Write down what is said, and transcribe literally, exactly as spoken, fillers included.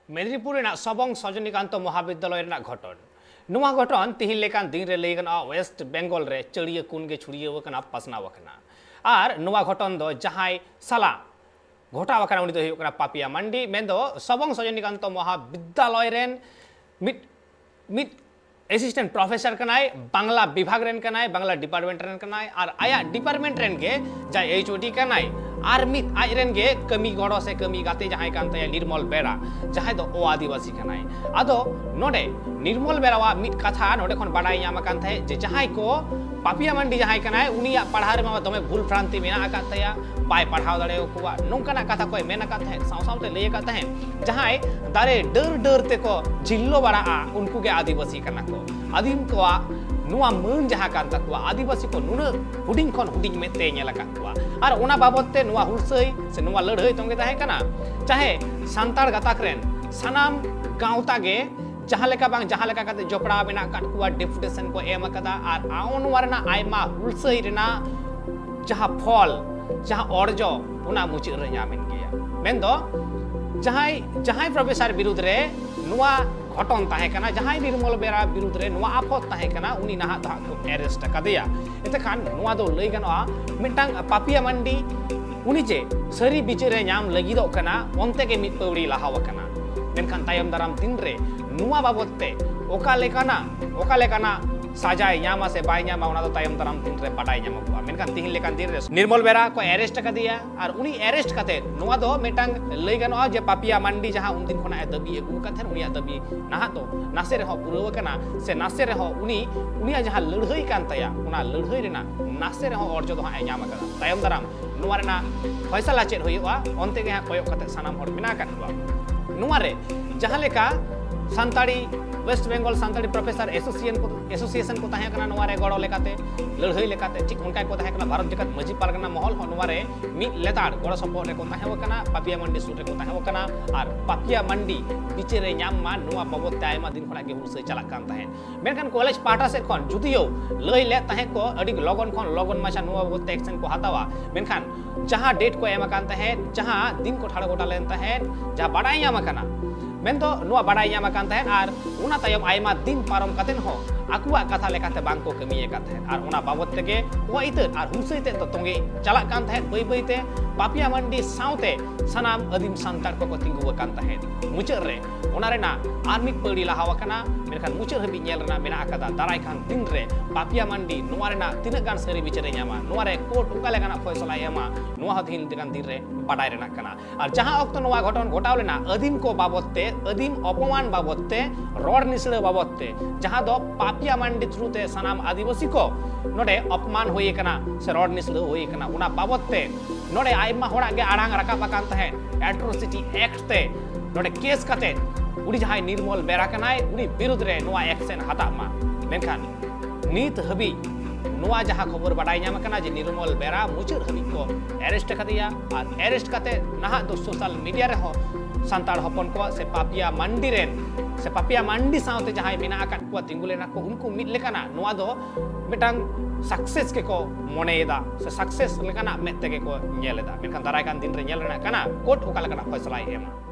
ᱢᱮᱫᱽᱱᱤᱯᱩᱨ ᱨᱮᱱᱟᱜ ᱥᱚᱵᱚᱝ ᱥᱚᱡᱚᱱᱤᱠᱟᱱᱛᱚ ᱢᱚᱦᱟᱵᱤᱫᱽᱫᱟᱞᱚᱭ ᱨᱮᱱᱟᱜ ᱜᱷᱚᱴᱚᱱ᱾ ᱱᱚᱣᱟ ᱜᱷᱚᱴᱚᱱ ᱛᱤᱦᱤᱧ ᱞᱮᱠᱟᱱ ᱫᱤᱱ ᱨᱮ ᱞᱟᱹᱭ ᱜᱟᱱᱚᱜᱼᱟ, ᱳᱭᱮᱥᱴ ᱵᱮᱝᱜᱚᱞ ᱨᱮ ᱪᱟᱹᱲᱤᱭᱟᱹ ᱠᱩᱱ ᱜᱮ ᱪᱷᱩᱲᱭᱟᱹᱣ ᱟᱠᱟᱱᱟ, ᱯᱟᱥᱱᱟᱣ ᱟᱠᱟᱱᱟ᱾ ᱟᱨ ᱱᱚᱣᱟ ᱜᱷᱚᱴᱚᱱ ᱫᱚ ᱡᱟᱦᱟᱸᱭ ᱥᱟᱞᱟᱜ ᱜᱷᱚᱴᱟᱣ ᱟᱠᱟᱱᱟ, ᱩᱱᱤ ᱫᱚᱭ ᱦᱩᱭᱩᱜ ᱠᱟᱱᱟ ᱯᱟᱯᱤᱭᱟ ᱢᱟᱱᱰᱤ, ᱢᱮᱱᱫᱚ ᱥᱚᱵᱚᱝ ᱥᱚᱡᱚᱱᱤᱠᱟᱱᱛᱚ ᱢᱚᱦᱟᱵᱤᱫᱽᱫᱟᱞᱚᱭ ᱨᱮᱱ ᱢᱤᱫ, ᱢᱤᱫ ᱮᱥᱤᱥᱴᱮᱱᱴ ᱯᱨᱚᱯᱷᱮᱥᱚᱨ ᱠᱟᱱᱟᱭ, ᱵᱟᱝᱞᱟ ᱵᱤᱵᱷᱟᱜᱽ ᱨᱮᱱ ᱠᱟᱱᱟᱭ, ᱵᱟᱝᱞᱟ ᱰᱤᱯᱟᱨᱴᱢᱮᱱᱴ ᱨᱮᱱ ᱠᱟᱱᱟᱭ, ᱟᱨ ᱟᱭᱟᱜ ᱰᱤᱯᱟᱨᱴᱢᱮᱱᱴ ᱨᱮᱱ ᱜᱮ ᱡᱟᱦᱟᱸᱭ ᱮᱭᱤᱪ ᱳ ᱰᱤ ᱠᱟᱱᱟᱭ, ᱟᱨ ᱢᱤᱫ ᱟᱡ ᱨᱮᱱ ᱜᱮ ᱠᱟᱹᱢᱤ ᱜᱚᱲᱚ ᱥᱮ ᱠᱟᱹᱢᱤ ᱜᱟᱛᱮ ᱡᱟᱦᱟᱸᱭ ᱠᱟᱱ ᱛᱟᱭᱟ ᱱᱤᱨᱢᱚᱞ ᱵᱮᱨᱟ, ᱡᱟᱦᱟᱸᱭ ᱫᱚ ᱚ ᱟᱹᱫᱤᱵᱟᱹᱥᱤ ᱠᱟᱱᱟᱭ᱾ ᱟᱫᱚ ᱱᱚᱰᱮ ᱱᱤᱨᱢᱚᱞ ᱵᱮᱨᱟᱣᱟᱜ ᱢᱤᱫ ᱠᱟᱛᱷᱟ ᱱᱚᱰᱮ ᱠᱷᱚᱱ ᱵᱟᱰᱟᱭ ᱧᱟᱢ ᱟᱠᱟᱱ ᱛᱟᱦᱮᱸᱫ ᱡᱮ ᱡᱟᱦᱟᱸᱭ ᱠᱚ ᱯᱟᱯᱤᱭᱟ ᱢᱟᱱᱰᱤ ᱡᱟᱦᱟᱸᱭ ᱠᱟᱱᱟᱭ, ᱩᱱᱤᱭᱟᱜ ᱯᱟᱲᱦᱟᱣ ᱨᱮᱢᱟ ᱫᱚᱢᱮ ᱵᱷᱩᱞ ᱵᱷᱨᱟᱱᱛᱤ ᱢᱮᱱᱟᱜ ᱟᱠᱟᱫ ᱛᱟᱭᱟ, ᱵᱟᱭ ᱯᱟᱲᱦᱟᱣ ᱫᱟᱲᱮᱭᱟᱠᱚᱣᱟ, ᱱᱚᱝᱠᱟᱱᱟᱜ ᱠᱟᱛᱷᱟ ᱠᱚᱭ ᱢᱮᱱ ᱟᱠᱟᱫ ᱛᱟᱦᱮᱸᱫ᱾ ᱥᱟᱶ ᱥᱟᱶᱛᱮ ᱞᱟᱹᱭ ᱟᱠᱟᱫ ᱛᱟᱦᱮᱸᱫ, ᱡᱟᱦᱟᱸᱭ ᱫᱟᱨᱮ ᱰᱟᱹᱨ ᱰᱟᱹᱨ ᱛᱮᱠᱚ ᱡᱷᱤᱞᱞᱚ ᱵᱟᱲᱟᱜᱼᱟ, ᱩᱱᱠᱩ ᱜᱮ ᱟᱹᱫᱤᱵᱟᱹᱥᱤ ᱠᱟᱱᱟ ᱠᱚ᱾ ᱟᱹᱫᱤᱢ ᱠᱚᱣᱟᱜ ᱱᱚᱣᱟ ᱢᱟᱹᱱ ᱡᱟᱦᱟᱸ ᱠᱟᱱ ᱛᱟᱠᱚᱣᱟ, ᱟᱹᱫᱤᱵᱟᱹᱥᱤ ᱠᱚ ᱱᱩᱱᱟᱹᱜ ᱦᱩᱰᱤᱧ ᱠᱷᱚᱱ ᱦᱩᱰᱤᱧ ᱢᱮᱫ ᱛᱮᱭ ᱧᱮᱞ ᱟᱠᱟᱫ ᱠᱚᱣᱟ᱾ ᱟᱨ ᱚᱱᱟ ᱵᱟᱵᱚᱛ ᱛᱮ ᱱᱚᱣᱟ ᱦᱩᱞᱥᱟᱹᱭ ᱥᱮ ᱱᱚᱣᱟ ᱞᱟᱹᱲᱦᱟᱹᱭ ᱛᱚᱸᱜᱮ ᱛᱟᱦᱮᱸ ᱠᱟᱱᱟ, ᱪᱟᱦᱮ ᱥᱟᱱᱛᱟᱲ ᱜᱟᱛᱟᱠ ᱨᱮᱱ ᱥᱟᱱᱟᱢ ᱜᱟᱶᱛᱟ ᱜᱮ ᱡᱟᱦᱟᱸ ᱞᱮᱠᱟ ᱵᱟᱝ ᱡᱟᱦᱟᱸ ᱞᱮᱠᱟ ᱠᱟᱛᱮ ᱡᱚᱯᱲᱟᱣ ᱢᱮᱱᱟᱜ ᱟᱠᱟᱫ ᱠᱚᱣᱟ, ᱰᱮᱯᱩᱴᱮᱥᱚᱱ ᱠᱚ ᱮᱢ ᱟᱠᱟᱫᱟ᱾ ᱟᱨ ᱱᱚᱣᱟ ᱨᱮᱱᱟᱜ ᱟᱭᱢᱟ ᱦᱩᱞᱥᱟᱹᱭ ᱨᱮᱱᱟᱜ ᱡᱟᱦᱟᱸ ᱯᱷᱚᱞ, ᱡᱟᱦᱟᱸ ᱚᱨᱡᱚ, ᱚᱱᱟ ᱢᱩᱪᱟᱹᱫ ᱨᱮ ᱧᱟᱢᱮᱱ ᱜᱮᱭᱟ᱾ ᱢᱮᱱᱫᱚ ᱡᱟᱦᱟᱸᱭ, ᱡᱟᱦᱟᱸᱭ ᱯᱨᱚᱯᱷᱮᱥᱚᱨ ᱵᱤᱨᱩᱫᱽ ᱨᱮ ᱱᱚᱣᱟ ᱜᱷᱚᱴᱚᱱ ᱛᱟᱦᱮᱸ ᱠᱟᱱᱟ, ᱡᱟᱦᱟᱸᱭ ᱱᱤᱨᱢᱚᱞ ᱵᱮᱨᱟ ᱵᱤᱨᱩᱫᱽ ᱨᱮ ᱱᱚᱣᱟ ᱟᱯᱷᱚᱛ ᱛᱟᱦᱮᱸ ᱠᱟᱱᱟ, ᱩᱱᱤ ᱱᱟᱦᱟᱜ ᱫᱚ ᱦᱟᱸᱜ ᱠᱚ ᱮᱨᱮᱥᱴ ᱟᱠᱟᱫᱮᱭᱟ᱾ ᱮᱱᱛᱮᱠᱷᱟᱱ ᱱᱚᱣᱟ ᱫᱚ ᱞᱟᱹᱭ ᱜᱟᱱᱚᱜᱼᱟ, ᱢᱤᱫᱴᱟᱝ ᱯᱟᱯᱤᱭᱟ ᱢᱟᱱᱰᱤ, ᱩᱱᱤ ᱡᱮ ᱥᱟᱹᱨᱤ ᱵᱤᱪᱟᱹᱨ ᱮ ᱧᱟᱢ ᱞᱟᱹᱜᱤᱫᱚᱜ ᱠᱟᱱᱟ, ᱚᱱᱛᱮ ᱜᱮ ᱢᱤᱫ ᱯᱟᱹᱣᱲᱤ ᱞᱟᱦᱟᱣ ᱟᱠᱟᱱᱟ᱾ ᱢᱮᱱᱠᱷᱟᱱ ᱛᱟᱭᱚᱢ ᱫᱟᱨᱟᱢ ᱫᱤᱱ ᱨᱮ ᱱᱚᱣᱟ ᱵᱟᱵᱚᱛ ᱛᱮ ᱚᱠᱟ ᱞᱮᱠᱟᱱᱟᱜ, ᱚᱠᱟ ᱞᱮᱠᱟᱱᱟᱜ ᱥᱟᱡᱟᱭ ᱧᱟᱢᱟ ᱥᱮ ᱵᱟᱭ ᱧᱟᱢᱟ, ᱚᱱᱟ ᱫᱚ ᱛᱟᱭᱚᱢ ᱫᱟᱨᱟᱢ ᱫᱤᱱ ᱨᱮ ᱵᱟᱰᱟᱭ ᱧᱟᱢᱚᱜᱚᱜᱼᱟ᱾ ᱢᱮᱱᱠᱷᱟᱱ ᱛᱤᱦᱤᱧ ᱞᱮᱠᱟᱱ ᱫᱤᱱ ᱨᱮ ᱱᱤᱨᱢᱚᱞ ᱵᱮᱨᱟ ᱠᱚ ᱮᱨᱮᱥᱴ ᱟᱠᱟᱫᱮᱭᱟ, ᱟᱨ ᱩᱱᱤ ᱮᱨᱮᱥᱴ ᱠᱟᱛᱮ ᱱᱚᱣᱟ ᱫᱚ ᱢᱤᱫᱴᱟᱝ ᱞᱟᱹᱭ ᱜᱟᱱᱚᱜᱼᱟ ᱡᱮ ᱯᱟᱯᱤᱭᱟ ᱢᱟᱱᱰᱤ ᱡᱟᱦᱟᱸ ᱩᱱᱫᱤᱱ ᱠᱷᱚᱱᱟᱜ ᱮ ᱫᱟᱹᱵᱤ ᱟᱹᱜᱩ ᱟᱠᱟᱫ ᱛᱟᱦᱮᱸᱱ, ᱩᱱᱤᱭᱟᱜ ᱫᱟᱹᱵᱤ ᱱᱟᱦᱟᱜ ᱫᱚ ᱱᱟᱥᱮ ᱨᱮᱦᱚᱸ ᱯᱩᱨᱟᱹᱣ ᱟᱠᱟᱱᱟ, ᱥᱮ ᱱᱟᱥᱮ ᱨᱮᱦᱚᱸ ᱩᱱᱤ, ᱩᱱᱤᱭᱟᱜ ᱡᱟᱦᱟᱸ ᱞᱟᱹᱲᱦᱟᱹᱭ ᱠᱟᱱ ᱛᱟᱭᱟ, ᱚᱱᱟ ᱞᱟᱹᱲᱦᱟᱹᱭ ᱨᱮᱱᱟᱜ ᱱᱟᱥᱮ ᱨᱮᱦᱚᱸ ᱚᱨᱡᱚ ᱫᱚ ᱦᱟᱸᱜ ᱮ ᱧᱟᱢ ᱟᱠᱟᱫᱟ᱾ ᱛᱟᱭᱚᱢ ᱫᱟᱨᱟᱢ ᱱᱚᱣᱟ ᱨᱮᱱᱟᱜ ᱯᱷᱚᱭᱥᱟᱞᱟ ᱪᱮᱫ ᱦᱩᱭᱩᱜᱼᱟ, ᱚᱱᱛᱮ ᱜᱮ ᱦᱟᱸᱜ ᱠᱚᱭᱚᱜ ᱠᱟᱛᱮ ᱥᱟᱱᱟᱢ ᱦᱚᱲ ᱢᱮᱱᱟᱜ ᱟᱠᱟᱫ ᱠᱚᱣᱟ᱾ ᱱᱚᱣᱟ ᱨᱮ ᱡᱟᱦᱟᱸ ᱞᱮᱠᱟ Santali, West Bengal Santali professor association ᱠᱚ, ᱮᱥᱳᱥᱤᱭᱮᱥᱚᱱ ᱠᱚ ᱛᱟᱦᱮᱸ ᱠᱟᱱᱟ ᱱᱚᱣᱟ ᱨᱮ ᱜᱚᱲᱚ ᱞᱮᱠᱟᱛᱮ, ᱞᱟᱹᱲᱦᱟᱹᱭ ᱞᱮᱠᱟᱛᱮ, ᱴᱷᱤᱠ ᱚᱱᱠᱟ ᱜᱮᱠᱚ ᱛᱟᱦᱮᱸ ᱠᱟᱱᱟ ᱵᱷᱟᱨᱚᱛ ᱡᱟᱠᱟᱛ ᱢᱟᱹᱡᱷᱤ ᱯᱟᱨᱜᱟᱱᱟ ᱢᱚᱦᱚᱞ ᱦᱚᱸ ᱱᱚᱣᱟ ᱨᱮ ᱢᱤᱫ ᱞᱮᱛᱟᱲ ᱜᱚᱲᱚ ᱥᱚᱯᱚᱦᱚᱫ ᱨᱮᱠᱚ ᱛᱟᱦᱮᱸ ᱠᱟᱱᱟ, ᱯᱟᱯᱤᱭᱟ ᱢᱟᱱᱰᱤ ᱥᱩᱨ ᱨᱮᱠᱚ ᱛᱟᱦᱮᱸ ᱠᱟᱱᱟ᱾ ᱟᱨ ᱯᱟᱯᱤᱭᱟ ᱢᱟᱱᱰᱤ ᱵᱤᱪᱟᱹᱨ ᱮ ᱧᱟᱢ ᱢᱟ, ᱱᱚᱣᱟ ᱵᱟᱵᱚᱛ ᱛᱮ ᱟᱭᱢᱟ ᱫᱤᱱ ᱠᱷᱚᱱᱟᱜ ᱜᱮ ᱦᱩᱞᱥᱟᱹᱭ ᱪᱟᱞᱟᱜ ᱠᱟᱱ ᱛᱟᱦᱮᱸᱫ᱾ ᱢᱮᱱᱠᱷᱟᱱ ᱠᱚᱞᱮᱡᱽ ᱯᱟᱦᱴᱟ ᱥᱮᱫ ᱠᱷᱚᱱ ᱡᱩᱫᱤᱭᱳ ᱞᱟᱹᱭ ᱞᱮᱫ ᱛᱟᱦᱮᱸᱫ ᱠᱚ ᱟᱹᱰᱤ ᱞᱚᱜᱚᱱ ᱠᱷᱚᱱ ᱞᱚᱜᱚᱱ ᱢᱟᱪᱷᱟ ᱱᱚᱣᱟ ᱵᱟᱵᱚᱛ ᱛᱮ ᱮᱠᱥᱮᱱ ᱠᱚ ᱦᱟᱛᱟᱣᱟ, ᱢᱮᱱᱠᱷᱟᱱ ᱡᱟᱦᱟᱸ ᱰᱮᱴ ᱠᱚ ᱮᱢ ᱟᱠᱟᱱ ᱛᱟᱦᱮᱸᱫ, ᱡᱟᱦᱟᱸ ᱫᱤᱱ ᱠᱚ ᱴᱷᱟᱲᱚ ᱜᱚᱴᱟ ᱞᱮᱱ ᱛᱟᱦᱮᱸᱫ, ᱡᱟᱦᱟᱸ ᱵᱟᱰᱟᱭ ᱧᱟᱢ ᱟᱠᱟᱱᱟ, ᱢᱮᱱᱫᱚ ᱱᱚᱣᱟ ᱵᱟᱰᱟᱭ ᱧᱟᱢ ᱟᱠᱟᱱ ᱛᱟᱦᱮᱸᱫ᱾ ᱟᱨ ᱚᱱᱟ ᱛᱟᱭᱚᱢ ᱟᱭᱢᱟ ᱫᱤᱱ ᱯᱟᱨᱚᱢ ᱠᱟᱛᱮᱫ ᱦᱚᱸ ᱟᱠᱚᱣᱟᱜ ᱠᱟᱛᱷᱟ ᱞᱮᱠᱟᱛᱮ ᱵᱟᱝ ᱠᱚ ᱠᱟᱹᱢᱤ ᱟᱠᱟᱫ ᱛᱟᱦᱮᱸᱫ᱾ ᱟᱨ ᱚᱱᱟ ᱵᱟᱵᱚᱛ ᱛᱮᱜᱮ ᱦᱚᱦᱟ ᱤᱛᱟᱹ ᱟᱨ ᱦᱩᱥᱟᱹᱭ ᱛᱮᱫ ᱫᱚ ᱛᱚᱸᱜᱮ ᱪᱟᱞᱟᱜ ᱠᱟᱱ ᱛᱟᱦᱮᱸᱫ᱾ ᱵᱟᱹᱭ ᱵᱟᱹᱭ ᱛᱮ ᱯᱟᱯᱤᱭᱟ ᱢᱟᱱᱰᱤ ᱥᱟᱶᱛᱮ ᱥᱟᱱᱟᱢ ᱟᱹᱫᱤᱢ ᱥᱟᱱᱛᱟᱲ ᱠᱚᱠᱚ ᱛᱤᱸᱜᱩ ᱟᱠᱟᱱ ᱛᱟᱦᱮᱸᱫ᱾ ᱢᱩᱪᱟᱹᱫ ᱨᱮ ᱚᱱᱟ ᱨᱮᱱᱟᱜ ᱟᱨ ᱢᱤᱫ ᱯᱟᱹᱲᱤ ᱞᱟᱦᱟᱣ ᱟᱠᱟᱱᱟ, ᱢᱮᱱᱠᱷᱟᱱ ᱢᱩᱪᱟᱹᱫ ᱦᱟᱹᱵᱤᱡ ᱧᱮᱞ ᱨᱮᱱᱟᱜ ᱢᱮᱱᱟᱜ ᱟᱠᱟᱫᱟ᱾ ᱫᱟᱨᱟᱭ ᱠᱟᱱ ᱫᱤᱱ ᱨᱮ ᱯᱟᱯᱤᱭᱟ ᱢᱟᱱᱰᱤ ᱱᱚᱣᱟ ᱨᱮᱱᱟᱜ ᱛᱤᱱᱟᱹᱜ ᱜᱟᱱ ᱥᱟᱹᱨᱤ ᱵᱤᱪᱟᱹᱨᱮ ᱧᱟᱢᱟ, ᱱᱚᱣᱟ ᱨᱮ ᱠᱳᱨᱴ ᱚᱠᱟ ᱞᱮᱠᱟᱱᱟᱜ ᱯᱷᱚᱭᱥᱟᱞᱟᱭ ᱮᱢᱟ, ᱱᱚᱣᱟ ᱦᱚᱸ ᱛᱮᱦᱮᱧ ᱞᱮᱠᱟᱱ ᱫᱤᱱ ᱨᱮ ᱵᱟᱰᱟᱭ ᱨᱮᱱᱟᱜ ᱠᱟᱱᱟ᱾ ᱟᱨ ᱡᱟᱦᱟᱸ ᱚᱠᱛᱚ ᱱᱚᱣᱟ ᱜᱷᱚᱴᱚᱱ ᱜᱷᱚᱴᱟᱣ ᱞᱮᱱᱟ, ᱟᱹᱫᱤᱢ ᱠᱚ ᱵᱟᱵᱚᱛ ᱛᱮ, ᱟᱹᱫᱤᱢ ᱚᱯᱚᱢᱟᱱ ᱵᱟᱵᱚᱛ ᱛᱮ, ᱨᱚᱲ ᱱᱤᱥᱲᱟᱹ ᱵᱟᱵᱚᱛ ᱛᱮ, ᱡᱟᱦᱟᱸ ᱫᱚ ᱯᱟᱯᱤᱭᱟ ᱢᱟᱱᱰᱤ through ᱛᱮ ᱥᱟᱱᱟᱢ ᱟᱹᱫᱤᱵᱟᱹᱥᱤ ᱠᱚ ᱱᱚᱰᱮ ᱚᱯᱚᱢᱟᱱ ᱦᱩᱭ ᱟᱠᱟᱱᱟ ᱥᱮ ᱨᱚᱲ ᱱᱤᱥᱲᱟᱹ ᱦᱩᱭ ᱟᱠᱟᱱᱟ, ᱚᱱᱟ ᱵᱟᱵᱚᱛ ᱛᱮ ᱱᱚᱰᱮ ᱟᱭᱢᱟ ᱦᱚᱲᱟᱜ ᱜᱮ ᱟᱲᱟᱝ ᱨᱟᱠᱟᱵ ᱟᱠᱟᱱ ᱛᱟᱦᱮᱸᱫ᱾ Atrocity Act ᱛᱮ ᱱᱚᱰᱮ ᱠᱮᱥ ᱠᱟᱛᱮ ᱩᱱᱤ ᱡᱟᱦᱟᱸᱭ ᱱᱤᱨᱢᱚᱞ ᱵᱮᱨᱟ ᱠᱟᱱᱟᱭ, ᱩᱱᱤ ᱵᱤᱨᱩᱫᱽ ᱨᱮ ᱱᱚᱣᱟ action ᱦᱟᱛᱟᱜ ᱢᱟ᱾ ᱢᱮᱱᱠᱷᱟᱱ ᱱᱤᱛ ᱦᱟᱹᱵᱤᱡ ᱱᱚᱣᱟ ᱡᱟᱦᱟᱸ ᱠᱷᱚᱵᱚᱨ ᱵᱟᱰᱟᱭ ᱧᱟᱢ ᱟᱠᱟᱱᱟ ᱡᱮ ᱱᱤᱨᱢᱚᱞ ᱵᱮᱨᱟ ᱢᱩᱪᱟᱹᱫ ᱦᱟᱹᱵᱤᱡ ᱠᱚ arrest ᱟᱠᱟᱫᱮᱭᱟ, ᱟᱨ arrest ᱠᱟᱛᱮ ᱱᱟᱦᱟᱜ ᱫᱚ social media ᱨᱮᱦᱚᱸ ᱥᱟᱱᱛᱟᱲ ᱦᱚᱯᱚᱱ ᱠᱚᱣᱟᱜ ᱥᱮ ᱯᱟᱯᱤᱭᱟ ᱢᱟᱱᱰᱤ ᱨᱮᱱ ᱥᱮ ᱯᱟᱯᱤᱭᱟ ᱢᱟᱱᱰᱤ ᱥᱟᱶᱛᱮ ᱡᱟᱦᱟᱸᱭ ᱢᱮᱱᱟᱜ ᱟᱠᱟᱫ ᱠᱚᱣᱟ, ᱛᱤᱸᱜᱩ ᱞᱮᱱᱟ ᱠᱚ, ᱩᱱᱠᱩ ᱢᱤᱫ ᱞᱮᱠᱟᱱᱟᱜ ᱱᱚᱣᱟ ᱫᱚ ᱢᱤᱫᱴᱟᱝ success ᱜᱮᱠᱚ ᱢᱚᱱᱮᱭᱮᱫᱟ ᱥᱮ success ᱞᱮᱠᱟᱱᱟᱜ ᱢᱮᱫ ᱛᱮᱜᱮ ᱠᱚ ᱧᱮᱞ ᱮᱫᱟ᱾ ᱢᱮᱱᱠᱷᱟᱱ ᱫᱟᱨᱟᱭ ᱠᱟᱱ ᱫᱤᱱ ᱨᱮ ᱧᱮᱞ ᱨᱮᱱᱟᱜ ᱠᱟᱱᱟ ᱠᱳᱨᱴ ᱚᱠᱟ ᱞᱮᱠᱟᱱᱟᱜ ᱯᱷᱚᱭᱥᱟᱞᱟᱭ ᱮᱢᱟ᱾